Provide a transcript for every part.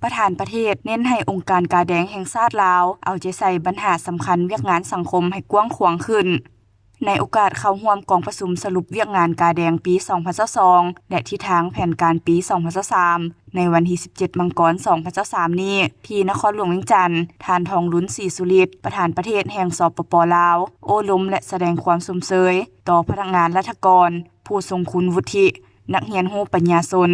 ປະທານປະເທດເນັ້ນໃຫ້ອົງການກາແດງແຫ່ງຊາດລາວ ເອົາໃຈໃສ່ບັນຫາສຳຄັນວຽກງານສັງຄົມໃຫ້ກວ້າງຂວາງຂຶ້ນ. ໃນໂອກາດເຂົ້າຮ່ວມກອງປະຊຸມສະຫຼຸບວຽກງານກາແດງປີສອງພັນຊາວສອງ ແລະ ທິດທາງແຜນການປີສອງພັນຊາວສາມ ໃນວັນທີສິບເຈັດ ມັງກອນ ສອງພັນຊາວສາມນີ້ ທີ່ນະຄອນຫຼວງວຽງຈັນ, ທ່ານ ທອງລຸນ ສີສຸລິດ ປະທານປະເທດແຫ່ງ ສປປ ລາວ ໂອ້ລົມ ແລະ ສະແດງຄວາມຊົມເຊີຍຕໍ່ພະນັກງານລັດຖະກອນ, ຜູ້ຊົງຄຸນວຸດທິ, ນັກຮຽນຮູ້ປັນຍາຊົນ,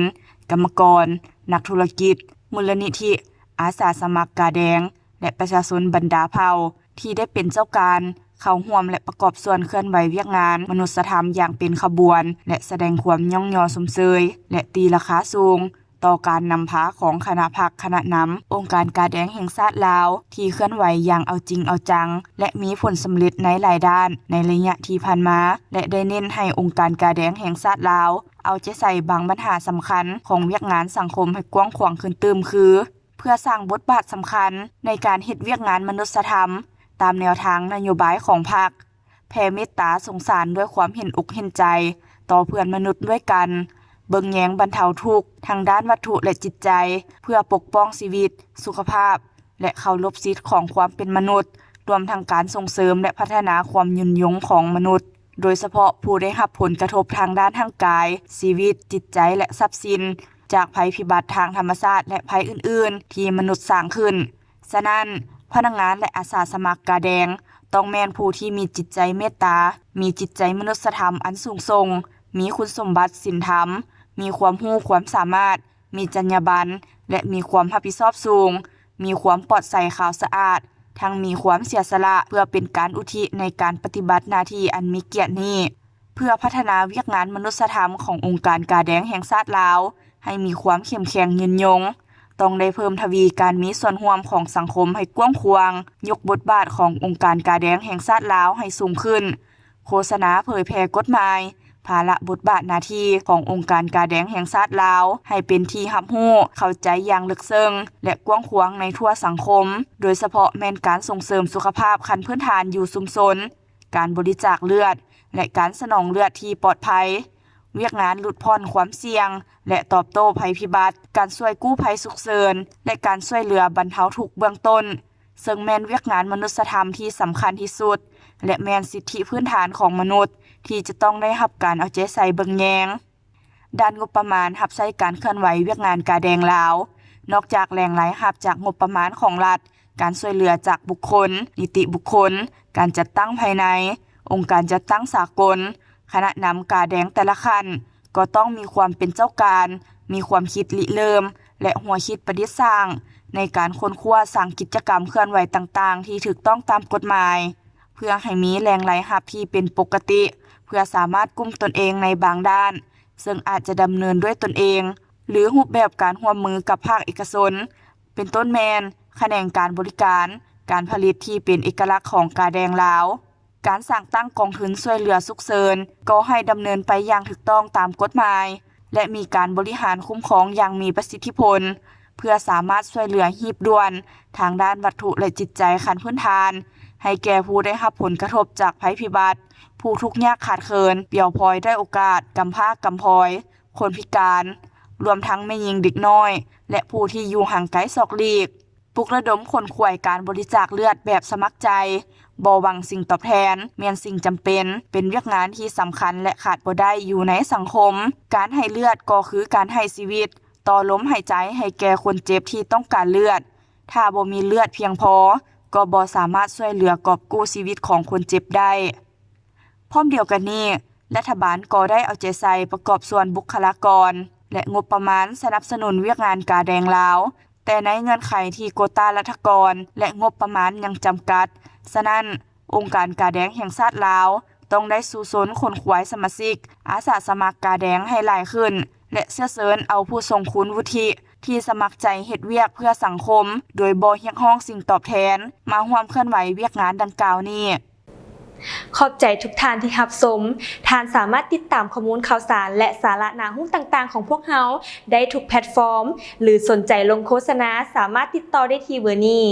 ກຳມະກອນ, ນັກທຸລະກິດ, ມູນລະນິທິ, ອາສາສະໝັກກາແດງ ແລະ ປະຊາຊົນບັນດາເຜົ່າ ທີ່ໄດ້ເປັນເຈົ້າການເຂົ້າຮ່ວມ ແລະ ປະກອບສ່ວນເຄື່ອນໄຫວວຽກງານມະນຸດສະທຳຢ່າງເປັນຂະບວນ ແລະ ສະແດງຄວາມຍ້ອງຍໍຊົມເຊີຍ ແລະ ຕີລາຄາສູງຕໍ່ການນຳພາຂອງຄະນະພັກ, ຄະນະນຳອົງການກາແດງແຫ່ງຊາດລາວ ທີ່ເຄື່ອນໄຫວຢ່າງເອົາຈິງເອົາຈັງ ແລະ ມີຜົນສຳເລັດໃນຫຼາຍດ້ານໃນໄລຍະທີ່ຜ່ານມາ ແລະ ໄດ້ເນັ້ນໃຫ້ອົງການກາແດງແຫ່ງຊາດລາວ ເອົາໃຈໃສ່ບາງບັນຫາສຳຄັນຂອງວຽກງານສັງຄົມໃຫ້ກວ້າງຂວາງຂຶ້ນຕື່ມ ຄື ເພື່ອສ້າງບົດບາດສຳຄັນໃນການເຮັດວຽກງານມະນຸດສະທຳຕາມແນວທາງນະໂຍບາຍຂອງພັກ, ແຜ່ເມດຕາສົງສານດ້ວຍຄວາມເຫັນອົກເຫັນໃຈຕໍ່ເພື່ອນມະນຸດດ້ວຍກັນ, ເບິ່ງແຍງບັນເທົາທຸກທັງດ້ານວັດຖຸ ແລະ ຈິດໃຈ ເພື່ອປົກປ້ອງຊີວິດ, ສຸຂະພາບ ແລະ ເຄົາລົບສິດຂອງຄວາມເປັນມະນຸດ, ລວມທັງການສົ່ງເສີມ ແລະ ພັດທະນາຄວາມຍືນຍົງຂອງມະນຸດ, ໂດຍສະເພາະຜູ້ໄດ້ຮັບຜົນກະທົບທາງດ້ານຮ່າງກາຍ, ຊີວິດ, ຈິດໃຈ ແລະ ຊັບສິນ ຈາກໄພພິບັດທາງທຳມະຊາດ ແລະ ໄພອື່ນໆທີ່ມະນຸດສ້າງຂຶ້ນ. ສະນັ້ນ, ພະນັກງານ ແລະ ອາສາສະໝັກກາແດງ ຕ້ອງແມ່ນຜູ້ທີ່ມີຈິດໃຈເມດຕາ, ມີຈິດໃຈມະນຸດສະທຳອັນສູງສົ່ງ, ມີຄຸນສົມບັດສິນທຳ, ມີຄວາມຮູ້ຄວາມສາມາດ, ມີຈັນຍາບັນ ແລະ ມີຄວາມຮັບຜິດຊອບສູງ, ມີຄວາມປອດໃສຂາວສະອາດ, ທັງມີຄວາມເສຍສະຫຼະເພື່ອເປັນການອຸທິໃນການປະຕິບັດໜ້າທີ່ອັນມີກຽດນີ້. ເພື່ອພັດທະນາວຽກງານມະນຸດສະທຳຂອງອົງການກາແດງແຫ່ງຊາດລາວໃຫ້ມີຄວາມເຂັ້ມແຂງຍືນຍົງ, ຕ້ອງໄດ້ເພີ່ມທະວີການມີສ່ວນຮ່ວມຂອງສັງຄົມໃຫ້ກວ້າງຂວາງ, ຍົກບົດບາດຂອງອົງການກາແດງແຫ່ງຊາດລາວໃຫ້ສູງຂຶ້ນ, ໂຄສະນາເຜີຍແຜ່ກົດໝາຍ, ພາລະບົດບາດໜ້າທີ່ຂອງອົງການກາແດງແຫ່ງຊາດລາວໃຫ້ເປັນທີ່ຮັບຮູ້, ເຂົ້າໃຈຢ່າງເລິກເຊິ່ງ ແລະ ກວ້າງຂວາງໃນທົ່ວສັງຄົມ, ໂດຍສະເພາະແມ່ນການສົ່ງເສີມສຸຂະພາບຂັ້ນພື້ນຖານຢູ່ຊຸມຊົນ, ການບໍລິຈາກເລືອດ ແລະ ການສະໜອງເລືອດທີ່ປອດໄພ, ວຽກງານຫຼຸດຜ່ອນຄວາມສ່ຽງ ແລະ ຕອບໂຕ້ໄພພິບັດ, ການຊ່ວຍກູ້ໄພສຸກເສີນ ແລະ ການຊ່ວຍເຫຼືອບັນເທົາທຸກເບື້ອງຕົ້ນ, ເຊິ່ງແມ່ນວຽກງານມະນຸດສະທຳທີ່ສຳຄັນທີ່ສຸດ ແລະ ແມ່ນສິດທິພື້ນຖານຂອງມະນຸດທີ່ຈະຕ້ອງໄດ້ຮັບການເອົາໃຈໃສ່ເບິ່ງແຍງ. ດ້ານງົບປະມານຮັບໃຊ້ການເຄື່ອນໄຫວວຽກງານກາແດງລາວ, ນອກຈາກແຫຼ່ງລາຍຮັບຈາກງົບປະມານຂອງລັດ, ການຊ່ວຍເຫຼືອຈາກບຸກຄົນ, ນິຕິບຸກຄົນ, ການຈັດຕັ້ງພາຍໃນ, ອົງການຈັດຕັ້ງສາກົນ, ຄະນະນຳກາແດງແຕ່ລະຂັ້ນກໍຕ້ອງມີຄວາມເປັນເຈົ້າການ, ມີຄວາມຄິດລິເລີ່ມ ແລະ ຫົວຄິດປະດິດສ້າງໃນການຄົ້ນຄວ້າສ້າງກິດຈະກຳເຄື່ອນໄຫວຕ່າງໆທີ່ຖືກຕ້ອງຕາມກົດໝາຍ, ເພື່ອໃຫ້ມີແຫຼ່ງລາຍຮັບທີ່ເປັນປົກກະຕິ, ເພື່ອສາມາດກຸ້ມຕົນເອງໃນບາງດ້ານ, ເຊິ່ງອາດຈະດຳເນີນດ້ວຍຕົນເອງ ຫຼື ຮູບແບບການຮ່ວມມືກັບພາກເອກະຊົນ, ເປັນຕົ້ນແມ່ນຂະແໜງການບໍລິການ, ການຜະລິດທີ່ເປັນເອກະລັກຂອງກາແດງລາວ. ການສ້າງຕັ້ງກອງທຶນຊ່ວຍເຫຼືອສຸກເສີນກໍໃຫ້ດຳເນີນໄປຢ່າງຖືກຕ້ອງຕາມກົດໝາຍ ແລະ ມີການບໍລິຫານຄຸ້ມຄອງຢ່າງມີປະສິດທິຜົນ ເພື່ອສາມາດຊ່ວຍເຫຼືອຮີບດ່ວນທາງດ້ານວັດຖຸ ແລະ ຈິດໃຈຂັ້ນພື້ນຖານ ໃຫ້ແກ່ຜູ້ໄດ້ຮັບຜົນກະທົບຈາກໄພພິບັດ, ຜູ້ທຸກຍາກຂາດເຂີນ, ປ່ຽວພອຍດ້ອຍໂອກາດ, ກຳພ້າກຳພອຍ, ຄົນພິການ, ລວມທັງແມ່ຍິງເດັກນ້ອຍ ແລະ ຜູ້ທີ່ຢູ່ຫ່າງໄກສອກຫຼີກ. ປຸກລະດົມຂົນຂວາຍການບໍລິຈາກເລືອດແບບສະໝັກໃຈ, ບໍ່ຫວັງສິ່ງຕອບແທນ ແມ່ນສິ່ງຈຳເປັນ, ເປັນວຽກງານທີ່ສຳຄັນ ແລະ ຂາດບໍ່ໄດ້ຢູ່ໃນສັງຄົມ. ການໃຫ້ເລືອດກໍຄືການໃຫ້ຊີວິດ, ຕໍ່ລົມຫາຍໃຈໃຫ້ແກ່ຄົນເຈັບທີ່ຕ້ອງການເລືອດ. ຖ້າບໍ່ມີເລືອດພຽງພໍ, ກໍບໍ່ສາມາດຊ່ວຍເຫຼືອກອບກູ້ຊີວິດຂອງຄົນເຈັບໄດ້. ພ້ອມດຽວກັນນີ້, ລັດຖະບານກໍໄດ້ເອົາໃຈໃສ່ປະກອບສ່ວນບຸກຄະລາກອນ ແລະ ງົບປະມານສະໜັບສະໜູນວຽກງານກາແດງລາວ, ແຕ່ໃນເງື່ອນໄຂທີ່ໂກຕາລັດຖະກອນ ແລະ ງົບປະມານຍັງຈຳກັດ. ສະນັ້ນ, ອົງການກາແດງແຫ່ງຊາດລາວ ຕ້ອງໄດ້ສູ້ຊົນຂົນຂວາຍສະມາຊິກອາສາສະໝັກກາແດງໃຫ້ຫຼາຍຂຶ້ນ ແລະ ເຊື້ອເຊີນເອົາຜູ້ຊົງຄຸນວຸດທິທີ່ສະໝັກໃຈເຮັດວຽກເພື່ອສັງຄົມ ໂດຍບໍ່ຮຽກຮ້ອງສິ່ງຕອບແທນ ມາຮ່ວມເຄື່ອນໄຫວວຽກງານດັ່ງກ່າວນີ້. ຂອບໃຈທຸກທ່ານທີ່ຮັບຊົມ. ທ່ານສາມາດຕິດຕາມຂໍ້ມູນຂ່າວສານ ແລະ ສາລະໜ້າຮູ້ຕ່າງໆຂອງພວກເຮົາໄດ້ທຸກແພລດຟອມ ຫຼື ສົນໃຈລົງໂຄສະນາ ສາມາດຕິດຕໍ່ໄດ້ທີ່ເບີນີ້.